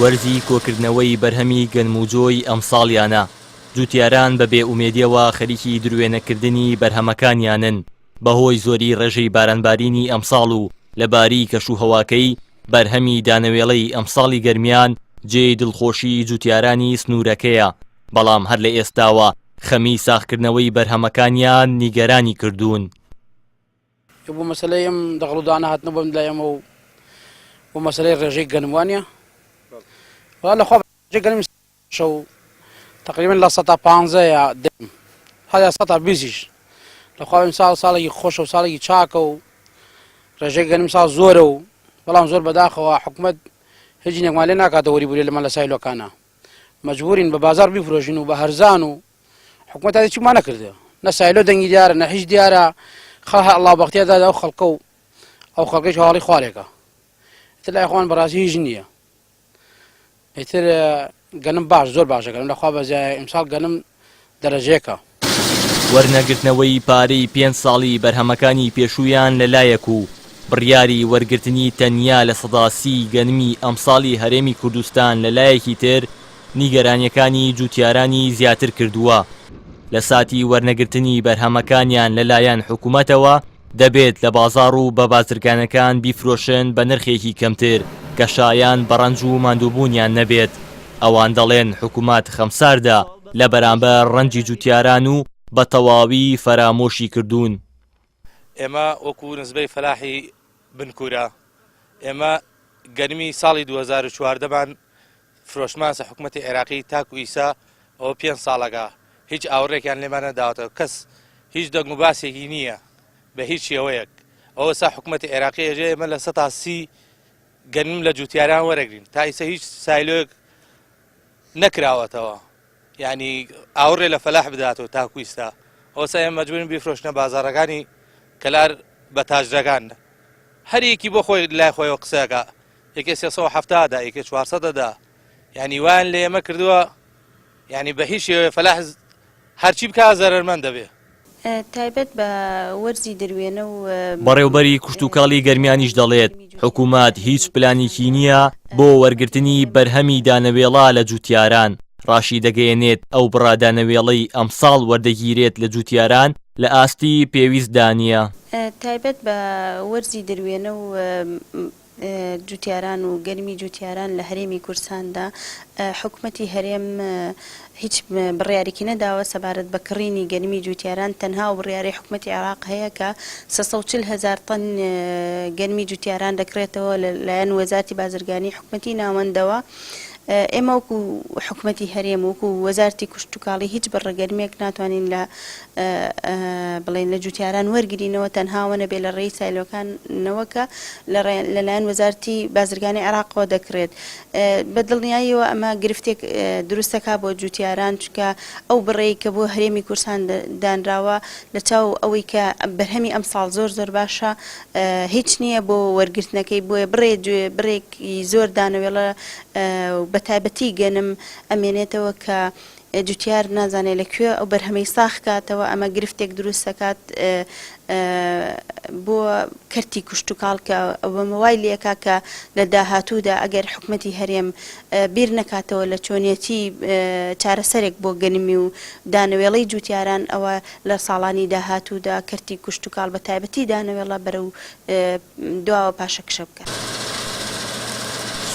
وەرزی کۆکردنەوەی بەرهەمی گەنم و جۆی ئەمساڵیانە، جوتیاران بە بێ ئومێدیەوە خەریکی دروێنەکردنی بەرهەمەکانیانن، بەهۆی زۆری ڕێژەی بارانبارینی ئەمساڵ و لەباری کەشوهەواکەی، بەرهەمی دانەوێڵەی ئەمساڵی گەرمیان جێی دڵخۆشی جوتیارانی سنوورەکەیە، بەڵام هەر لە ئێستاوە خەمی ساغکردنەوەی بەرهەمەکانیان نیگەرانی کردوون. بۆ مەسەلەی ئەم دەغڵ و دانە هاتنە بۆم لای ئەمە و بۆ مەسەلەی ڕێژەی گەنم وانە وەڵا لە خوا ڕێژەی گەنم شەو تقریبا لە سەتا پانزە یا دەم هەر سەتا بیستیش لە خوا ئیمساڵ ساڵێکی خۆشە و ساڵێکی چاکە و ڕێژەی گەنم ساڵ زۆرە و بەڵام زۆر بەداخەوە حکومەت هیچ نێکمان لێ ناکاتەوە وەری بورێ لەمان لە سایلۆکانە مەجبورین بە بازار بیفرۆشین و بە هەرزان و حکومەت هەر چیمان نەکردە نە سایلۆ دەنگی دیارە نە هیچ دیارە خەڵ هەر ئەڵا بەختیار دادا ئەو خەڵکە و ئەو خەڵکەش هەواڵی خوارێکە ئیتر لای خۆمان بەڕاستی هیچ نییە ئیتر گەنم باش زۆر باشە گەنم لەخوا بەزیایە ئیمساڵ گەنم دەرەجەیەکە. وەرنەگرتنەوەی پارەی پێنج ساڵی بەرهەمەکانی پێشوویان لە لایەک و بڕیاری وەرگرتنی تەنیا 30% ی گەنمی ئەمساڵی هەرێمی کوردستان لە لایەکی تر نیگەرانییەکانی جووتیارانی زیاتر کردووە. لە ساتی وەرنەگرتنی بەرهەمەکانیان لەلایەن حکومەتەوە، دەبێت لە بازاڕ و بە بازرگانەکان بیفرۆشن بە نرخێکی کەمتر کە شایان بە ڕەنج و ماندووبوونیان نەبێت. ئەوان دەڵێن حکومەت خەمساردە لە بەرامبەر ڕەنجی جووتیاران و بە تەواوی فەرامۆشی کردوون. ئێمە وەکو نزبەی فەلاحی بنکورە ئێمە گەنمی ساڵی 2014 مان فرۆشتمانسە حکومەتی عێراقی تاکو ئیسا ئەوە پێنج ساڵەکە هیچ ئاوڕێکیان لێمان نەداوەتەوە کەس هیچ دەنگ و باسێکی نییە بە هیچ شێوەیەک ئەوە سا حکومەتی عێراقی ئێژێ ئێمە 30% گەنم لە جوتیاران وەرەگرین تا ئیسە هیچ سایلۆیەک نەکراوەتەوە یعنی ئاوڕێ لە فەلاح بداتەوە تاکو ئیستا ئەوسا ئێمە مەجبورین بیفرۆشنە بازاڕەکانی کەلار بە تاجرەکان هەریەکی بۆ خۆی لای خۆیەوە قسەکە یەکێ 370 دا یەکێ 400 دا یعنی وایان لە ئێمە کردووە یعنی بە هیچ شێوەیە فەلاح هەرچی بکا زەرەرمەند دەبێ. تایبەت بە وەرزی دروێنە و. بەڕێوبەری کشتوکاڵی گەرمیانیش دەڵێت، حکومەت هیچ پلانێکی نییە بۆ وەرگرتنی بەرهەمی دانەوێڵە لە جوتیاران، ڕاشیدەگەیەنێت ئەو بڕە دانەوێڵەی ئەمساڵ وەردەگیرێت لە جوتیاران لە ئاستی پێویستدا نییە. تایبەت بە وەرزی دروێنە و جوتیاران و گەنمی جوتیاران لە هەرێمی کوردستاندا، حکومەتی هەرێم هیچ بڕیارێکی نەداوە سەبارەت بە کڕینی گەنمی جوتیاران، تەنها ئەو بڕیارەی حکومەتی عێراق هەیە کە 340 هەزار تەن گەنمی جوتیاران دەکرێتەوە لە لایەن وەزارتی بازرگانی حکومەتی ناوەندەوە. ئێمە وەکو حکومەتی هەرێم وەکو وەزارتی کشتوکاڵی هیچ بڕە گەنمێک ناتوانین لە بڵێن لە جوتیاران وەرگرینەوە تەنها ئەوە نەبێت لە ڕێی سایلۆکانەوە کە لەلایەن وەزارتی بازرگانی عێراقەوە دەکرێت بە دڵنیاییەوە ئەمە گرفتێک دروستەکە بۆ جوتیاران چونکە ئەو بڕەی کە بۆ هەرێمی کوردستان دانراوە لە چاو ئەوەی کە بەرهەمی ئەمساڵ زۆر زۆر باشە هیچ نییە بۆ وەرگرتنەکەی بۆیە بڕێ بڕێکی زۆر دانەوێڵە بە تایبەتی گەنم ئەمێنێتەوە کە جوتیار نازانێت لە کوێ ئەو بەرهەمەی ساغ کاتەوە، ئەمە گرفتێک دروست دەکات بۆ کەرتی کشتوکاڵ کە ئەوەمە وای لێکا کە لە داهاتوودا ئەگەر حکومەتی هەرێم بیر نەکاتەوە لە چۆنیەتی چارەسەرێک بۆ گەنمی و دانەوێڵەی جوتیاران ئەوە لە ساڵانی داهاتوودا کەرتی کشتوکاڵ بە تایبەتی دانەوێڵە بەرەو دواوە پاشەکشە بکات.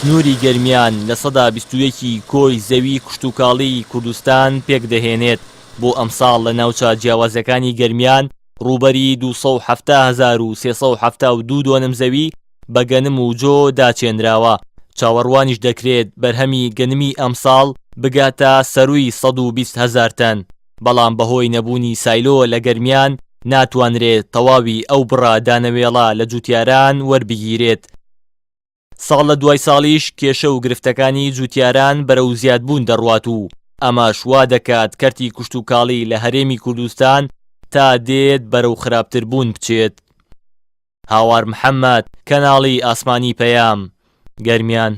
سنووری گەرمیان 21% ی کۆی زەوی کشتوکاڵیی کوردستان پێکدەهێنێت، بۆ ئەمساڵ لە ناوچە جیاوازەکانی گەرمیان ڕووبەری 270,372 دۆنم زەوی بە گەنم و جۆ داچێنراوە، چاوەڕوانیش دەکرێت بەرهەمی گەنمی ئەمساڵ بگاتە سەرووی 120 هەزار تەن. بەڵام بەهۆی نەبوونی سایلۆ لە گەرمیان ناتوانرێت تەواوی ئەو بڕە دانەوێڵە لە جوتیاران وەربگیرێت. ساڵ لە دوای ساڵیش کێشە و گرفتەکانی جوتیاران بەرەو زیادبوون دەڕوات و ئەمەش وا دەکات کەرتی کشتوکاڵی لە هەرێمی کوردستان تا دێت بەرەو خراپتربوون بچێت. هاوار محەمەد، کەناڵی ئاسمانی پەیام، گەرمیان.